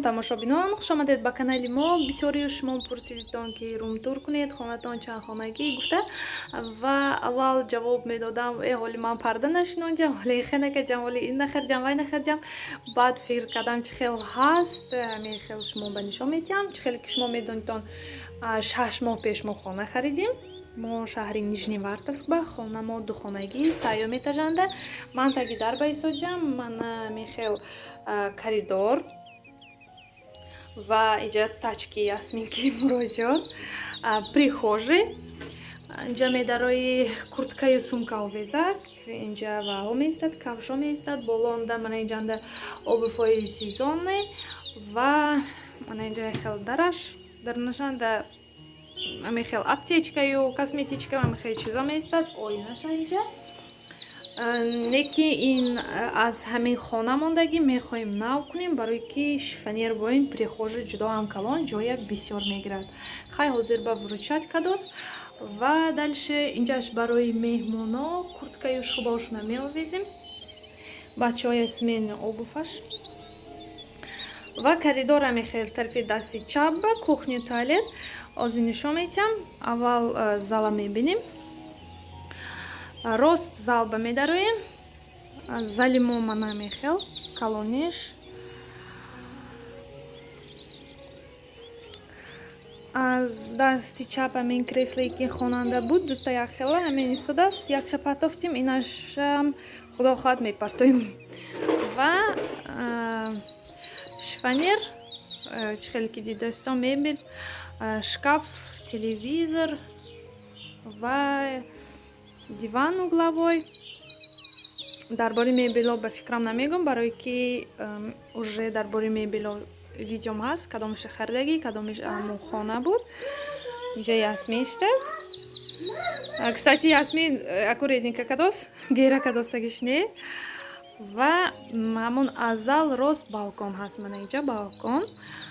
Тамошобинон, хушомадед ба канали мо. Бисёрию шумо пурсидитон, ки румтур кунед, хонатон чанд хонагӣ гуфта, ва аввал ҷавоб медодам: э, ҳоли ман парда нашинондиам, ҳоли хе накарҷам, ҳоли ин нахарҷам, вай нахарҷам. Баъд фикр кардам, чӣ хел ҳаст, ҳамин хел шумо ба нишон медиҳам. Чӣ хеле ки шумо медонитон, 6 моҳ пеш мо хона харидем. Мо шаҳри Нижневартовск ба хона мо духонагӣ, сеюм этажанда. Ман таги дар ба истодиам. Мана мехел коридор ва иҷа тачки Ясминки, Муроҷот, прихожий. Инҷа медарои, курткаю сумка овезак, инҷа ваҳо меистад, кавшо меистад. Болонда мана инҷанда обувь ҳои сезонный ва мана инҷа хел дараш дарнашанда ҳамин хел аптечкаю косметичка, ҳамин хел чизо меистад. Оинаша инҷа неки ин аз ҳамин хона мондагӣ, мехоҳем нав кунем, барои ки шифоньер бо ин прихожий ҷудо ҳам калон, ҷоя бисёр мегирад. Хай, ҳозир ба выручать кадост. Ва дальше инҷаш барои меҳмоно, курткаю шубаошона меовезем, бачаҳоя смена обувь аш. Ва коридора мехел тарафи дасти чап ба кухня, туалет озӣ нишон медиҳам. Аввал зала мебинем. Рост залба медароем. Зали мо мана мехел калониш. Аз дасти чап ҳамин креслое ки хонанда буд, дута якхела ҳамин истодааст. Якша партофтим, инашам, худо хоҳад, мепартоем. Ва шифоньер, чӣ хеле ки дидастон, мебел, шкаф, телевизор ва диван угловой. Дар бораи мебело ба фикрам намегӯм, барое ки уже дар бораи мебело видеом ҳаст, кадомеша харидагӣ, кадомеш ҳамон хона буд. Инҷа Ясмин шидааст. Кстати, Ясмин аку резинка кадос, гера кадостагиш не. Ва ҳамон аз зал рост балкон ҳаст. Мана инҷа балкон,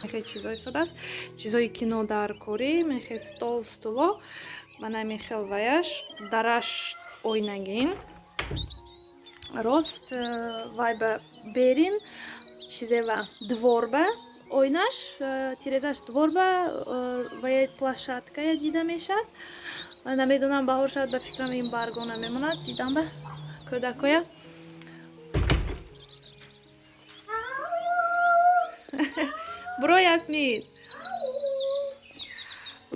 хеле чизо истодааст, чизои кино дар корӣ, мехе стол, стуло. Мана мехел ваяш дараш ойнагин. Рост вай ба берин чизева дворба ойнаш, тирезаш дворба вая площадкая дида мешавад. Намедонам, баҳор шавад, ба фикрам, ин баргона мемонад, дидам ба кӯдакоя. Буро, Ясмин.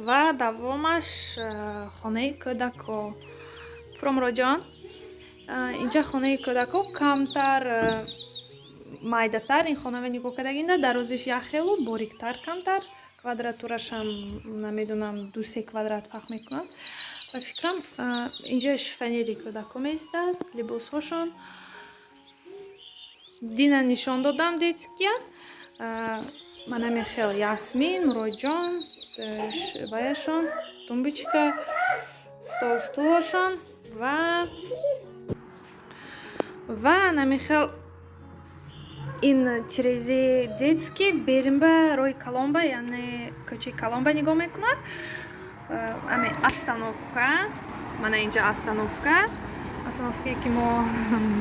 Ва давомаш хонаи кӯдако. Фромроҷон, инҷа хонаи кӯдако камтар майдатар. Ин хонава нигоҳ кардагинда, дарозиш якхелу бориктар камтар, квадратурашам намедонам, ду-се квадрат фарқ мекунад, ба фикрам. Инҷа шифоньери кӯдако меистад, либосҳошон. Дина нишон додам детския. Мана мехел Ясмин, Муроҷон, ваяшон, тумбочка, стол, стулошон. Ва намехел ин тирези детский беримба роҳи калонба, яъне кӯчаи калонба нигоҳ мекунад. Ами остановка, мана инҷа остановка, остановкае ки мо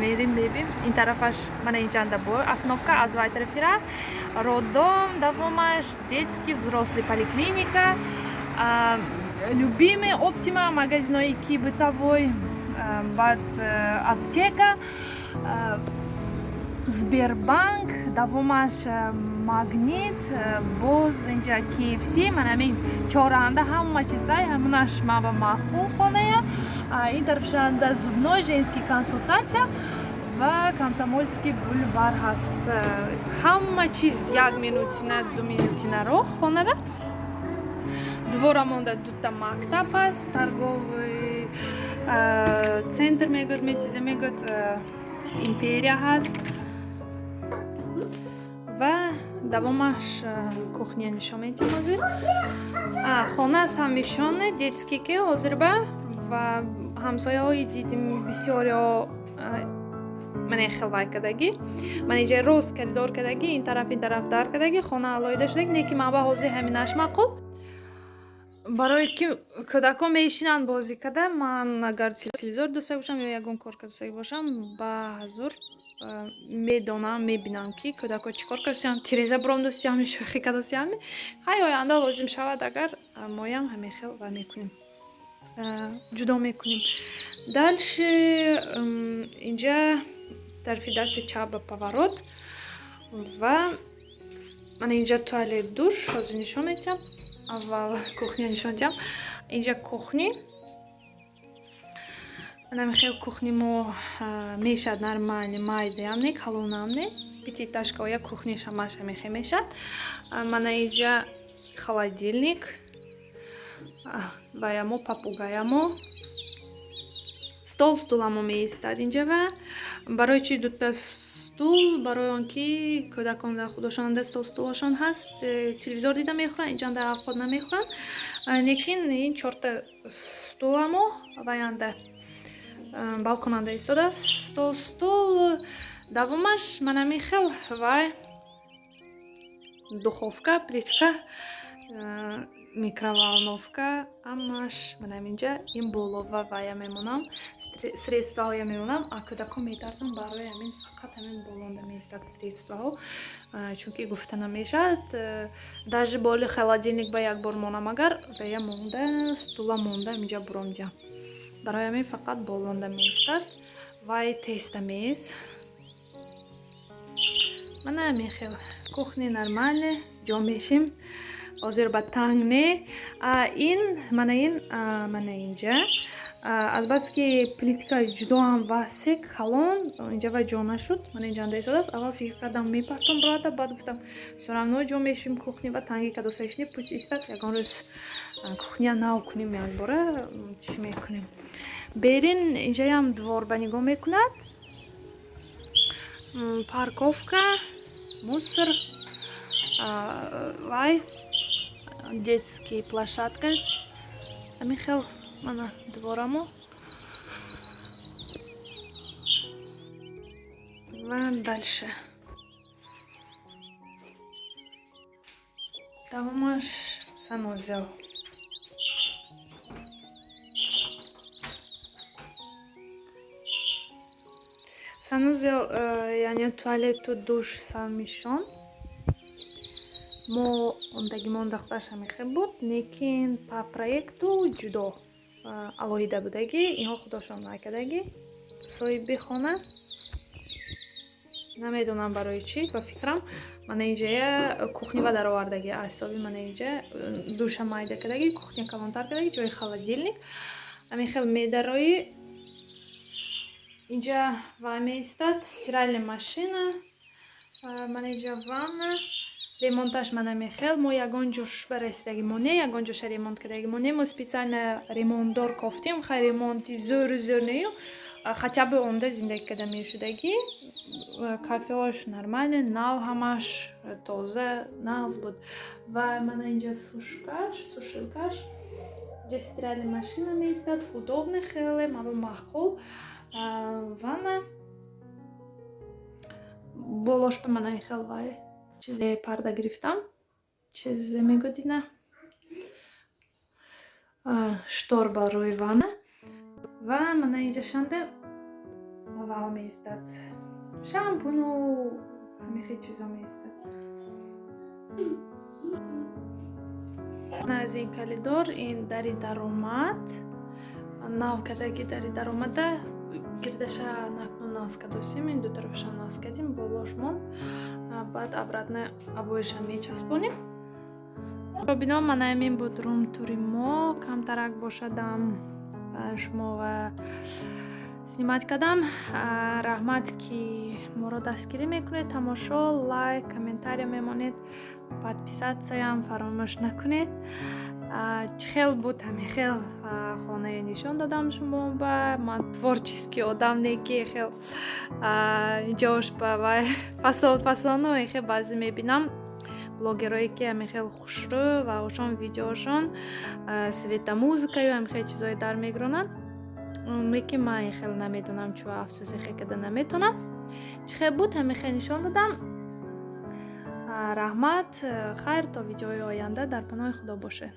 мерим, мебим. Ин тарафаш мана инҷанда бо остановка, аз вай тарафи ра роддом, давомаш детский, взрослый поликлиника, любимый Оптима, магазинои ки бытовой, баъд аптека, Сбербанк, давомаш Магнит, боз инҷа KFC. Мана ҳамин чоранда ҳама чизай, ҳамунаш ма ба маъқул хоная. Ин тарафшанда зубной, женский консультация ва Комсомольский бульвар ҳаст. Ҳама чиз як минутина, 2 минутина роҳ хонава. Двора монда дута мактаб ҳаст, торговый центр мегӯяд, мечизе мегӯяд, Империя ҳаст. Ва давомаш кухня нишон медиҳам ҳозир. Хона аз ҳамишоне детский ки ҳозир ба ва ҳамсояҳои дидим, бисёриҳо мана хел вай кардагӣ, мана инҷа рост коридор кардагӣ, ин тараф, ин тараф дар кардагӣ, хона алоҳида шудагӣ. Не ки ман ба ҳозир ҳаминаш маъқул, барое ки кӯдакон мешинанд бозӣ карда. Ман агар телевизор дӯста бошам ё ягон кор кардастагӣ бошам, ба ҳазур. Медонам, мебинам, ки кӯдакҳо чӣ кор кардасиям, тиреза буромдосиям, шӯхӣ кардасиям. Хай, оянда лозим шавад, агар моям ҳамин хел ва мекунем, ҷудо мекунем. Дальше инҷа тарафи дасти чап ба поворот ва мана инҷа туалет, душ. Ҳозир нишон медиҳам, аввал кухня нишон диҳам. Инҷа кухни, анами хел кухни мо мешад, нормальный, майдаям не, калонам не, пятиэтажка оя кухни шамаш ҳамихе мешад. Мана инҷа холодильник ваямо, попугаямо, стол, стуламо меистад инҷа. Ва барои чи дута стул? Барои он ки кӯдакон худошонанда стол, стулашон ҳаст, телевизор дида мехӯранд, инҷанда авқот намехӯранд. Лекин ин чорта стуламо ваянда балконанда истодааст, стол, стул. Давомаш манами хел вай духовка, плитка, микроволновка, ҳамаш манаминҷа. Ин болова вая мемонам, средствоҳоя мемонам, а кӯдакҳо метарсанд, барои ҳамин фақат ҳамин болонда меистад средствоҳо, чунки гуфта намешавад. Даже боли холодильник ба як бор монам, агар вая монда, стула монда, инҷа буромдиям. Барои ҳамин фақат болонда меистад. Вай теста мез. Мана ҳамин хел кухни нормальный, ҷо мешим, ҳозир ба танг не. Ин мана ин, мана инҷа азбаски плитка ҷудоам васеъ, калон, инҷа ва ҷо нашуд, мана инҷанда истодааст. Аввал фикр кардам, мепартом брата, баъд гуфтам, всё равно ҷо мешим, кухни ва танги кадосаишни, пусть истад. Ягон рӯз кухня нав кунем, якбора чӣ мекунем. Берин инҷаям двор ба нигоҳ мекунад, парковка, мусор, вай детский площадка. Ҳамин хел мана дворамо. Ва дальше давомаш санузел. Санузел, яъне туалету душ совмещён. Мо ондагимон дахташ ҳамихел буд, лекин по проекту ҷудо, алоҳида будагӣ. Инҳо худошон накардагӣ, соҳиби хона. Намедонам барои чӣ, ба фикрам, мана инҷая кухнива даровардагӣ, аз ҳисоби мана инҷа душа майда кардагӣ, кухня калонтар кардагӣ, ҷои холодильник. Ҳамин хел медароӣ, инҷа вай меистад, стиральная машина, мана инҷа ванна. Ремонташ мана мехел. Мо ягон ҷош барасидаги мо не, ягон ҷоша ремонт кардаги мо не. Мо специально ремонтдор кофтем. Хай, ремонти зӯру зӯр нею, хотя бы онда зиндагӣ карда мешудагӣ. Кафелош нормальный, нав, ҳамаш тоза, нағз буд. Ва мана инҷа сушкаш, сушилкаш, инҷа стиральная машина меистад. Удобный хеле, маба маъқул. Ванна болош ба мана хел вай чизе парда гирифтам, чизе мегӯдина, штор барои ванна. Ва мана инҷа шанда вао меистад, шампуну ҳамихел чизо меистад. Аз ин коридор, ин дари даромад, нав кардаги дари даромада, гирдаша накну наз кардосем, ин ду тарафаша наз кардем, болош монд, баъд обратно обоиша мечаспонем. Бино, мана ҳамин буд рум-тури мо. Камтарак бошадам, шумо ва снимать кардам. Раҳмат, ки моро дастгирӣ мекунед, тамошо, лайк, комментария мемонед, подписатьсяам фаромӯш накунед. Чӣ хел буд, ҳамин хел хонае нишон додам шумо ба. Ман творческий одам не, ки хел инҷош ба вай фасон фасону хел. Баъзе мебинам блогерое, ки ҳамин хел хушрӯ ва ошон видеошон светомузыкаю ҳамин хел чизое дар мегиронанд, лекин ман ин хел намедонам, чу афсӯсе хел карда наметонам. Чӣ хел буд, ҳамин хел нишон додам. Раҳмат, хайр, то видеои оянда, дар паноҳи Худо бошед.